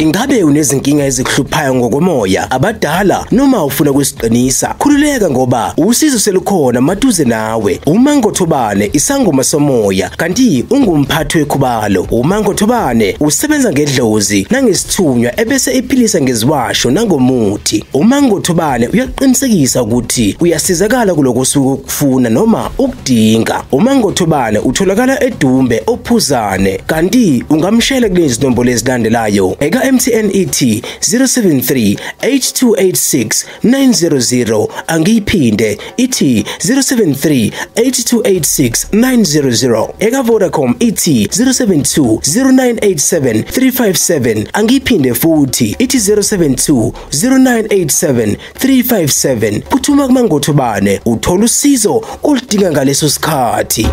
Ingabe unezinkinga ezikuhluphayo ngokomoya, abadala noma ufuna ukusiqinisa? Khululeka ngoba usizo selukhona maduze nawe. UMangothobane isangoma somoya kanti ungumphathi wekhubalo. UMangothobane usebenza ngedlozi nangesithunywa ebese ephilisa ngeziwasho nangomuthi. UMangothobane uyaqinisekisa ukuthi uyasizakala kuloko osuke ukufuna noma ukudinga. UMangothobane utholakala eDumbe ophuzane kanti ungamshela kulezi nombolo ezilandelayo. Eka MTN ET 073 8286 900, angiyiphinde ithi 073 8286 900. Eka Vodacom ithi 072 0987 357, angiyiphinde futhi ithi 072 0987 357. Phuthuma kuMangothobane uthola usizo oludinga ngaleso sikhathi.